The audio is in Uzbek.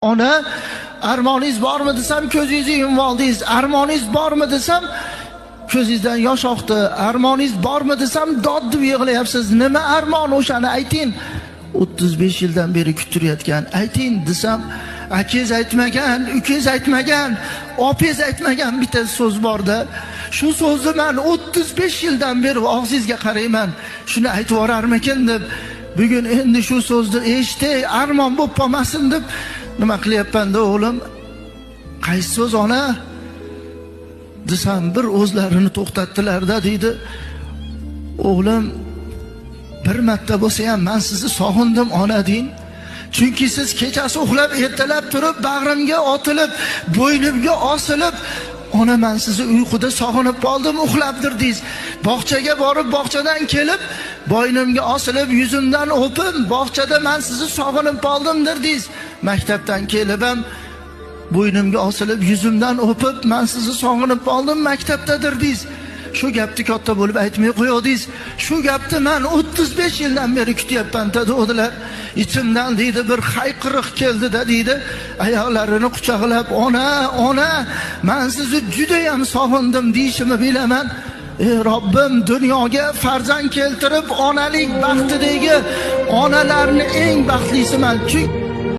Ona, armoningiz bormi desam, ko'zingizni yumib oldingiz. Armoningiz bormi desam, ko'zingizdan yosh oqdi. Armoningiz bormi desam, dod deb yig'layapsiz. Nima armon, o'shani ayting. 35 yildan beri kuttirayotgan, ayting desam, akangiz aytmagan, ukangiz aytmagan, opangiz aytmagan bitta so'z borda. Shu so'zni men 35 yildan beri og'zingizga qarayman. Shuni aytib yuborarmikin deb, bugun endi shu so'zni eshitay, armon bo'lib qolmasin deb nima qilyapman-da o'g'lim? Qaysi so'z ona? Desam, bir o'zlarini to'xtatdilar-da, deydi. O'g'lim, bir marta bo'lsa ham men sizni sog'indim ona deyin. Chunki siz kechasi uxlab, ertalab turib bag'rimga otilib, bo'ynimga osilib, ona men sizni uyquda sog'inib qoldim, uxlabdir deysiz. Bog'chaga borib, bog'chadan kelib, bo'ynimga osilib, yuzimdan o'pib, bog'chada men sizni sog'inib qoldimdir deysiz. Maktabdan kelib ham bo'ynimga osilib, yuzimdan o'pib, men sizni sog'inib qoldim, maktabdadir deysiz. Shu gapni katta bo'lib aytmay qo'yodingiz. Shu gapni men 35 yildan beri kutyapman dedilar. Ichimdan deydi bir hayqiriq keldi-da deydi. Oyoqlarini quchoqlab, ona, ona, men sizni juda ham sog'indim deyishimni bilaman. Ey Robbim, dunyoga farzand keltirib, onalik baxtidagi onalarni eng baxtlisiman. Chunki